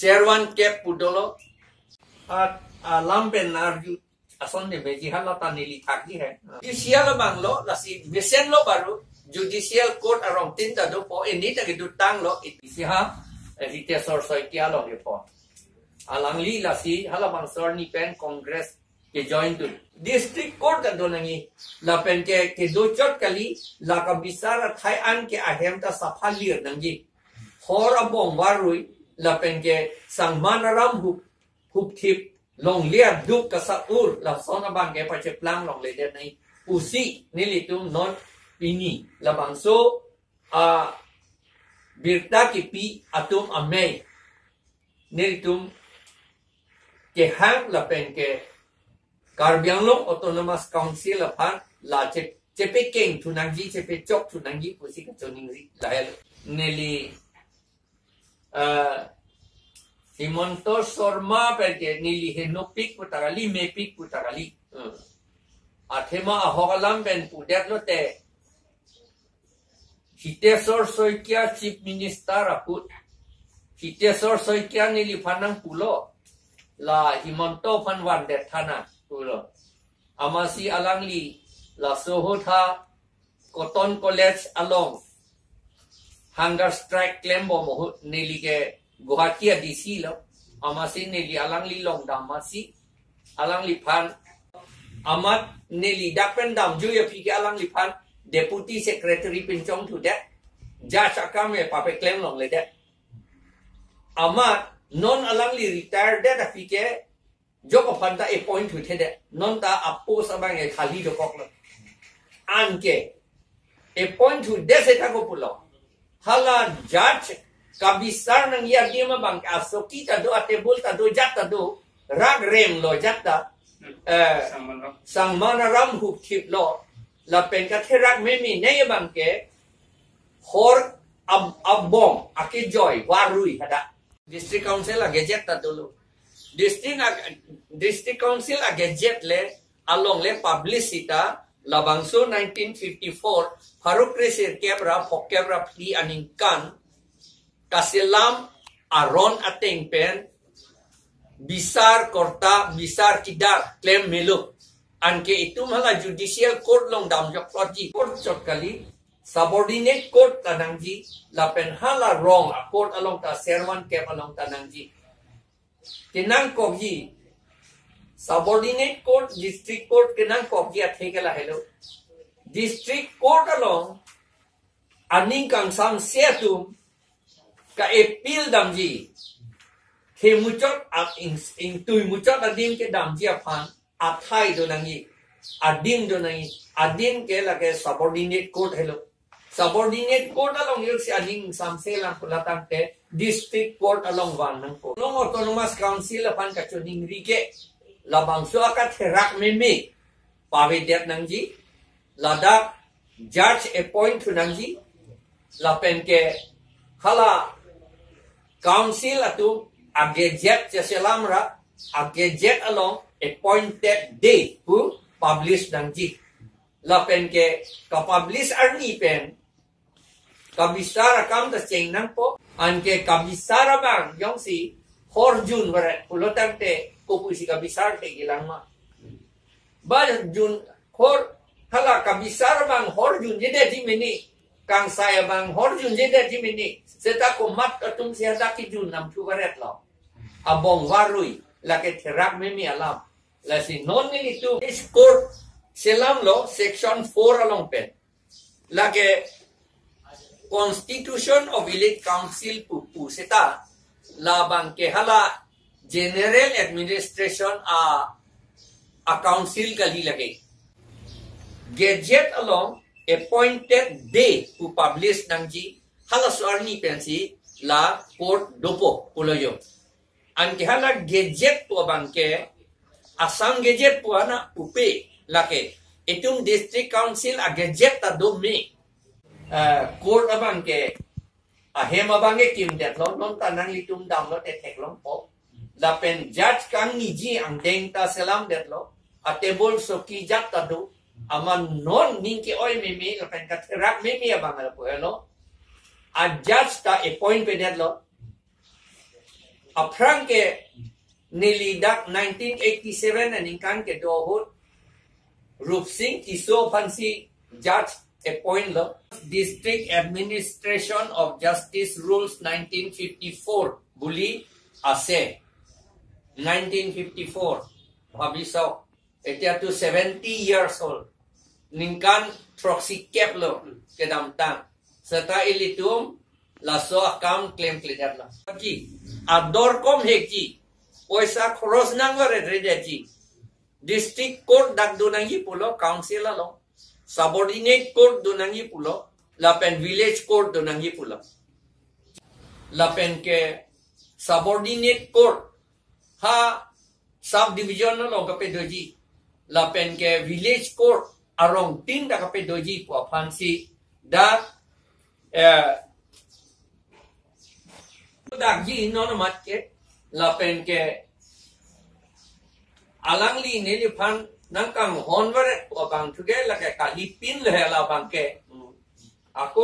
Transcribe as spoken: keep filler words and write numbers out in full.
Chairman kep pu dolo. At alam pen arju ason ne meji hala ta neli thakji he. Judicial abang lo, lasi mesenlo baru. Judicial court arong tin ta dopo, ini ta kedotanglo, isi ha, eh, Hitesh Saikia along kepo. Alangli lasi halabangso arni pen Congress kejoin tu. District court ta do nangji. Lapen ke kedo chot kali, la kabisar athai an ke ahem ta sapha lir nangji. Hor abong varui, lapen ke sangman aram hup, hupthip, longle aduk kasat ur, lason abang ke pacheplang longledet nangji pusi nelitum non pini labangso abirta kepi atum amei nelitum kehang lapen ke Karbi Anglong Autonomous Council aphan la che-, chepekeng thu nangji, chepechok thu nangji pusi kachoningri lahelo. Neli, ah, Himanta Sarma pen ke neli henopik pu ta kali, mepik pu ta kali. Hmm. Athema ahok alam pen pudetlo te, Hitesh Saikia Chief Minister aput. Hitesh Saikia neliphan nangpulo, la Himanta aphan vandet tha nang pulo. Amatsi alangli laso ahut ha Cotton College along hunger strike klembom ahut neli ke Guwahati a-D C lo. Amatsi neli alangli along dam amatsi alangliphan, amat neli dak pen damjui aphi ke alangliphan Deputy Secretary pinchong thudet, judge akam e papeklem longledet. Amat non alangli retire det aphi ke jok aphan ta appoint thuthedet. Non ta a-post abang e khali dokoklo. Anke appoint thudet seta kopulo, hala judge kabisar nangji adim abang ke asoki ta do, atable ta do, jat ta do, rak rem lo jat ta, eh, sangman aram hupthip lo, lapen katherak meme nangji abang ke hor ab-, abong akejoi varui hadak. District Council a-gazette ta dolo. District a-, District Council a-gazette le along le publish sita labangso nineteen fifty-four, pharo kre sirkep ra phokep ra phli aningkan kaselam aron ateng pen bisar korta, bisar kidar klem melo. Anke itum hala judicial court along damjok plotji. Court chot kali, subordinate court ta nangji, lapen hala rong a-court along ta, Chairman kep along ta nangji. Kenangkokji, subordinate court, district court kenangkokji athe ke lahelo. District court along aning kangsamse atum ka-appeal damji, themuchot a-, ing-, ingtui muchot adim kedamji aphan athai do nangji, adim do nangji, adim ke lake subordinate court helo. Subordinate court along joksi aning samse lang pulo tangte district court along van nangpo. Long Autonomous Council aphan kachoningri ke labangso akatherak meme pavedet nangji, ladak judge appoint thu nangji, lapen ke hala council atum a-gazette cheselam ra, a-gazette along appointed day pu publish nangji. Lapen ke ka-publish arni pen kabisar akam ta cheng nangpo, anke kabisar abang jongsi hor jun varet pulo tangte kopusi kabisar theji lang ma? Ba jun hor, hala kabisar abang hor junjedetji mene, kangsai abang hor junjedetji mene, seta komat atumsi hadak kejun namthu varetlo? Abong varui, lake therak meme alam. Lasi non nelitum, this court selamlo section four along pen. Lake Constitution of Village Council pu pu seta, labang ke hala general administration a, a-council kali lake. Gazette along appointed day pu publish nangji, halaso arni pensi la court dopo pulo jo. Anke hala gazette pu abang ke Assam Gazette pu ana pupe lake. Itum District Council a-gazette ta do me. Eh, court abang ke ahem abang ke kimdetlo, non ta nanglitum damlo te theklongpo. Lapen judge kangniji angdeng ta selamdetlo. A-table soki jat ta do. Amat non ning ke-oi meme lapen katherak meme abang lapu helo. A-judge ta appoint pedetlo. Aphrang ke neli dak nineteen eighty-seven aningkan kedo ahut Rupsing Tisso aphansi judge appoint lo. District Administration of Justice Rules nineteen fifty-four বুলি আছে। Nineteen fifty-four, ভাবি চাওক, এতিয়াতো seventy years হ'ল। Ningkan throksi kep lo kedamtang. Seta ilitum laso akam klemkledetlo. Ki, ador kom he ki, poisa khoros nangvaredredetji. District court dak do nangji pulo, council along. Subordinate court do nangji pulo, lapen village court do nangji pulo. Lapen ke subordinate court ha subdivision along kapedoji, lapen ke village court arongtin ta kapedoji pu aphansi dak, eh, dakji non amat ke, lapen ke alangli neliphan nangkanghon varet pu abang thu ke lake kalipin lo he labang ke. Ako